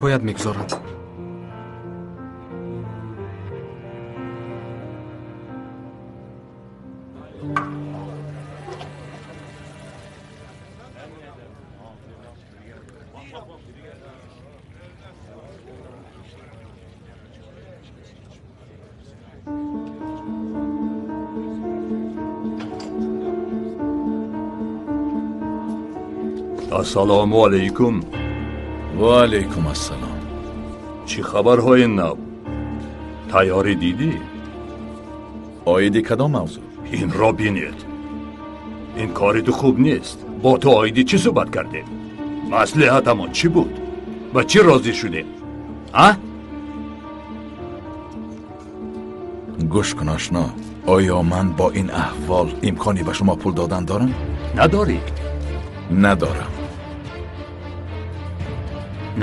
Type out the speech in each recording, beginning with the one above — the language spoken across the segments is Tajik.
Бояд мегузоранд. Ассалому алайкум. Ва алайкум ассалом. Чӣ хабарҳои нав? Тайёрӣ дидӣ? Оиди кадом мавзӯъ? Инро бинед. Ин кори ту хуб нест. Бо ту оиди чӣ суҳбат кардем? Маслиҳатамон чӣ буд? Ба чӣ розӣ шудем? А? Гӯш кун, ошно. Оё ман бо ин аҳвол имкони ба шумо пул додан дорам? Надорӣ. Надорам.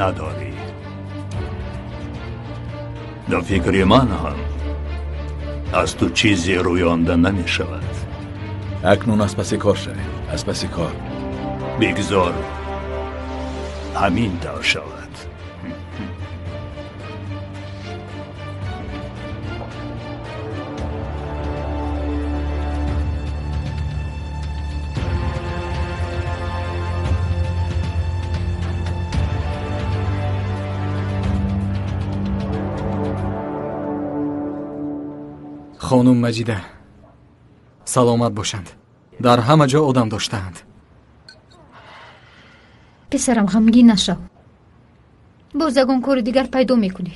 Надорӣ. Дар фикри ман ҳам аз ту чизе рӯёнда намешавад. Акнун аз паси кор шавем. Аз паси кор. Бигзор ҳамин тавр шавад. Хонум Маҷида, саломат бошанд. Дар ҳама ҷо одам доштаанд. Писарам, ғамгин нашав. Боз ягон кори дигар пайдо мекунӣ.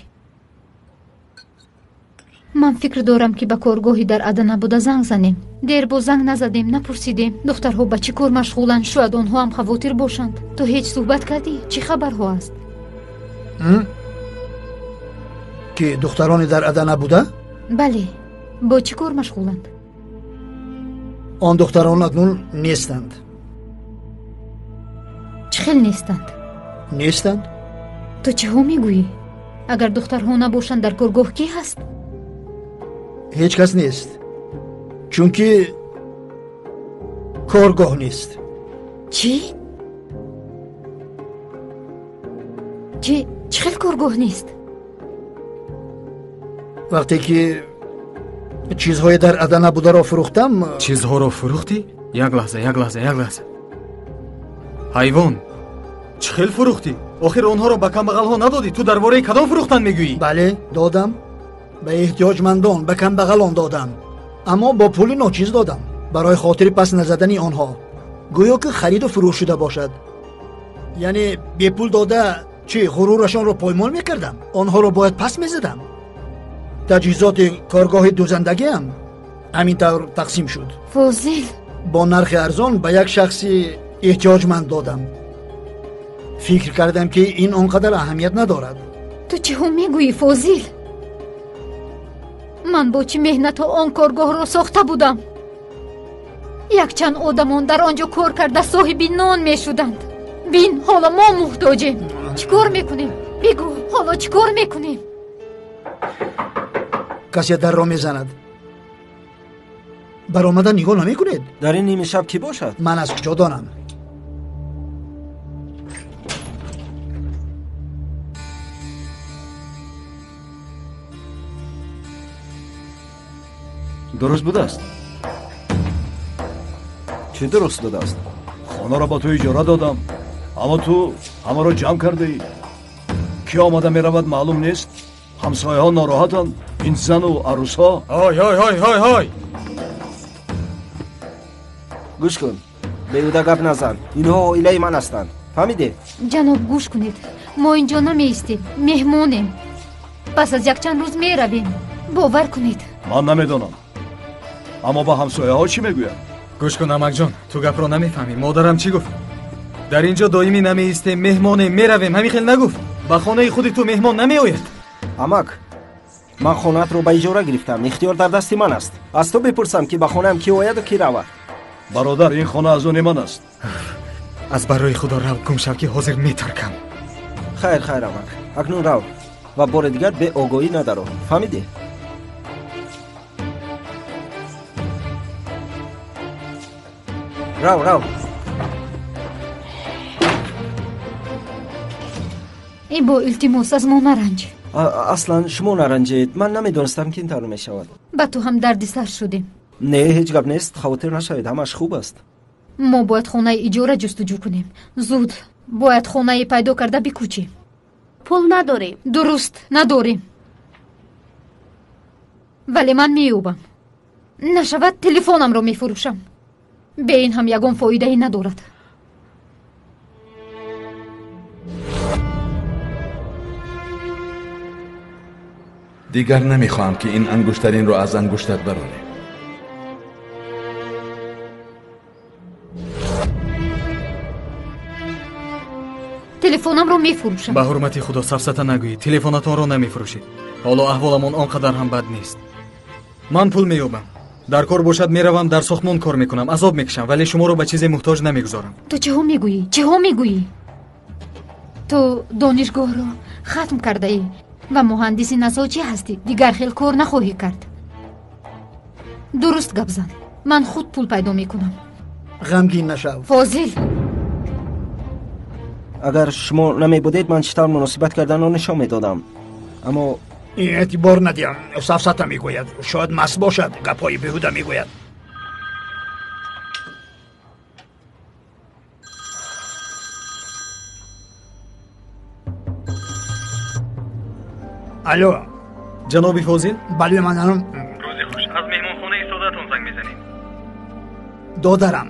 Ман фикр дорам, ки ба коргоҳи дар Адана буда занг занем. Дер боз занг назадем, напурсидем. Духтарҳо ба чӣ кор машғуланд? Шояд онҳо ҳам хавотир бошанд. Ту ҳеҷ суҳбат кардӣ? Чӣ хабарҳо аст? Ки духтарони дар Адана буда? Бале. Бо чӣ кор машғуланд? Он духтарон акнун нестанд. Чӣ хел нестанд? Нестанд. Ту чиҳо мегӯӣ? Агар духтарҳо набошанд, дар коргоҳ кӣ ҳаст? Ҳеҷ кас нест, чунки коргоҳ нест. Чӣ? Чӣ хел коргоҳ нест? Вақте ки чизҳое дар Адана бударо фурӯхтам. Чизҳоро фурӯхтӣ? Як лаҳза, як лаҳза, як лаҳза. Ҳайвон, чӣ хел фурӯхтӣ? Охир онҳоро ба камбағалҳо надодӣ. Ту дар бораи кадом фурӯхтан мегӯӣ? Бале, додам. Ба эҳтиёҷмандон, ба камбағалон додам. Аммо бо пули ночиз додам, барои хотири пас назадани онҳо. Гӯё ки хариду фурӯш шуда бошад. Яъне бепул дода чӣ, ғурурашонро поймол мекардам? Онҳоро бояд пас мезадам. Таҷҳизоти коргоҳи дӯзандагиам ҳамин тавр тақсим шуд. Фозил, бо нархи арзон ба як шахси эҳтиёҷманд додам. Фикр кардам, ки ин он қадар аҳамият надорад. Ту чиҳо мегӯӣ, Фозил? Ман бо чӣ меҳнатҳо он коргоҳро сохта будам. Якчанд одамон дар он ҷо кор карда соҳиби нон мешуданд. Бин, ҳоло мо муҳтоҷем. Чӣ кор мекунем? Бигӯ, ҳоло чӣ кор мекунем? Касе дарро мезанад. Баромада нигоҳ намекунед? Дар ин нимаи шаб кӣ бошад? Ман аз куҷо донам? Дуруст будааст? Чӣ дуруст будааст? Хонаро ба ту иҷора додам, аммо ту ҳамаро ҷамъ кардаӣ. Кӣ омада меравад маълум нест. Ҳамсояҳо нороҳатанд. Ин зану арӯсҳо. Ҳой ҳой ҳой ҳой ҳой. Гӯш кун, беҳуда гап назан. Инҳо оилаи ман ҳастанд. Фаҳмидӣ? Ҷаноб, гӯш кунед. Мо инҷо намеистем, меҳмонем. Пас аз якчанд рӯз меравем. Бовар кунед. Ман намедонам, аммо ба ҳамсояҳо чӣ мегӯянд? Гӯш кун, амакҷон, ту гапро намефаҳмӣ. Модарам чӣ гуфт? Дар инҷо доимӣ намеистем, меҳмонем, меравем. Ҳамин хел нагуфт? Ба хонаи худи ту меҳмон намеояд. Амак, ман хонаатро ба иҷора гирифтам. Ихтиёр дар дасти ман аст. Аз ту бипурсам, ки ба хонаам кӣ ояду кӣ равад. Бародар, ин хона аз они ман аст. Аз барои худо рав, гум шав, ки ҳозир метаркам. Хайр, хайр, амак, акнун рав ва бори дигар беогоҳӣ надаро. Фаҳмидӣ? Рав, рав. Ибо илтимос, аз мо наранҷ. Аслан шумо наранҷед. Ман намедонистам, ки ин тавр мешавад. Ба ту ҳам дарди сар шудем. Не, ҳеҷ гап нест, хавотир нашавед, ҳамаш хуб аст. Мо бояд хонаи иҷора ҷустуҷӯ кунем. Зуд бояд хонае пайдо карда бикӯчем. Пул надорем. Дуруст, надорем. Вале ман меёбам. Нашавад, телефонамро мефурӯшам. Бе ин ҳам ягон фоидае надорад. Дигар намехоҳам, ки ин ангуштаринро аз ангуштат барорем. Телефонамро мефурӯшам. Ба ҳурмати Худо, сафсата нагӯед. Телефонатонро намефурӯшед. Ҳоло аҳволамон он қадар ҳам бад нест. Ман пул меёбам. Дар кор бошад, меравам, дар сохтмон кор мекунам, азоб мекашам, вале шуморо ба чизе муҳтоҷ намегузорам. Ту чиҳо мегӯӣ? Чиҳо мегӯӣ? Ту донишгоҳро хатм кардаӣ ва муҳандиси насоҷӣ ҳастӣ. Дигар хел кор нахоҳӣ кард. Дуруст гап зан. Ман худ пул пайдо мекунам. Ғамгин нашав. Фозил. Агар шумо намебудед, ман чӣ тавр муносибат карданро нишон медодам. Аммо эътибор надиҳам. Сафсата мегӯяд. Шояд маст бошад, гапҳои беҳуда мегӯяд. Алло. Ҷаноби Фозил? Бале, манам. Рӯзи хуш, аз меҳмонхонаи истодаатон занг мезанем. Додарам,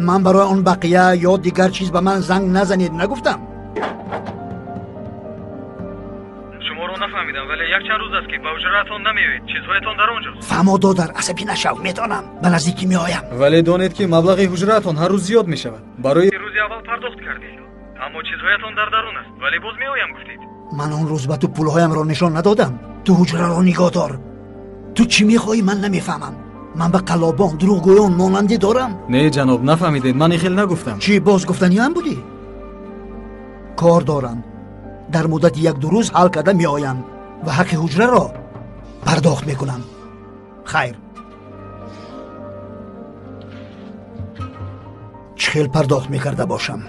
ман барои он бақия ё дигар чиз ба ман занг назанед нагуфтам. Шуморо нафаҳмидам, вале якчанд рӯз аст, ки ба ҳуҷраатон намеоед. Чизҳоятон дар он ҷост. Фаҳмо, додар, асабӣ нашав, медонам, ба наздикӣ меоям. Вале донед, ки маблағи ҳуҷраатон ҳар рӯз зиёд мешавад. Барои рӯзи аввал пардохт кардед, аммо чизҳоятон дар дарун аст. Вале боз меоям гуфтед. Ман он рӯз ба ту пулҳоямро нишон надодам. Ту ҳуҷраро нигоҳ дор. Ту чӣ мехоҳӣ, ман намефаҳмам. Ман ба қаллобон, дурӯғгӯён монандӣ дорам? Не, ҷаноб, нафаҳмидед, ман ин хел нагуфтам. Чӣ, боз гуфтаниам будӣ? Кор дорам. Дар муддати як-ду рӯз ҳал карда меоям ва ҳаққи ҳуҷраро пардохт мекунам. Хайр. Чӣ хел пардохт мекарда бошам?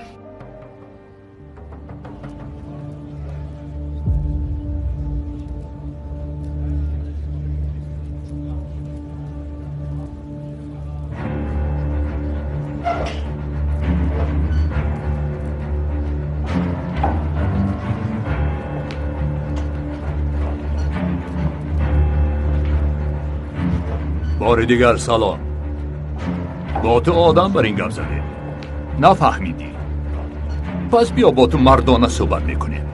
Бори дигар салом. Бо ту одам бар ин гап задем. Нафаҳмидӣ. Пас биё бо ту мардона суҳбат мекунем.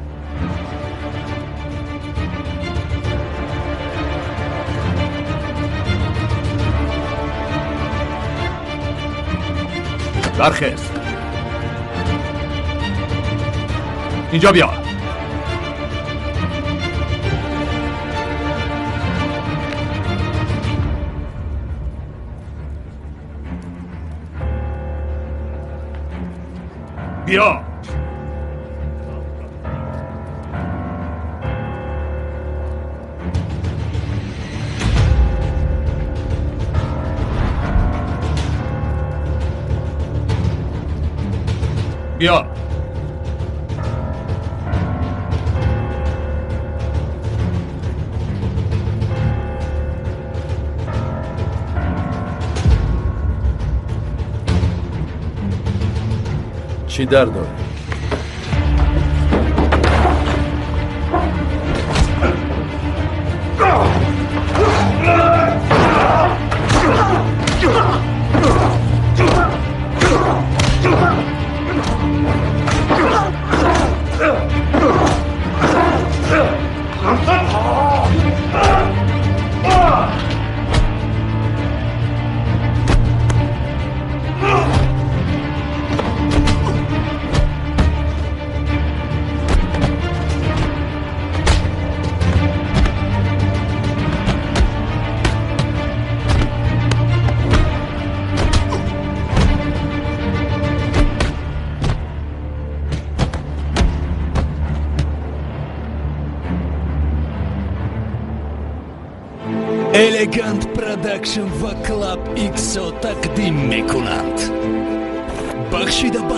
Бархез. Инҷо биё. Биё. Биё. Чӣ дард дорӣ? Элегант Продакшн ва Клаб Иксо тақдим мекунанд. Бахшида ба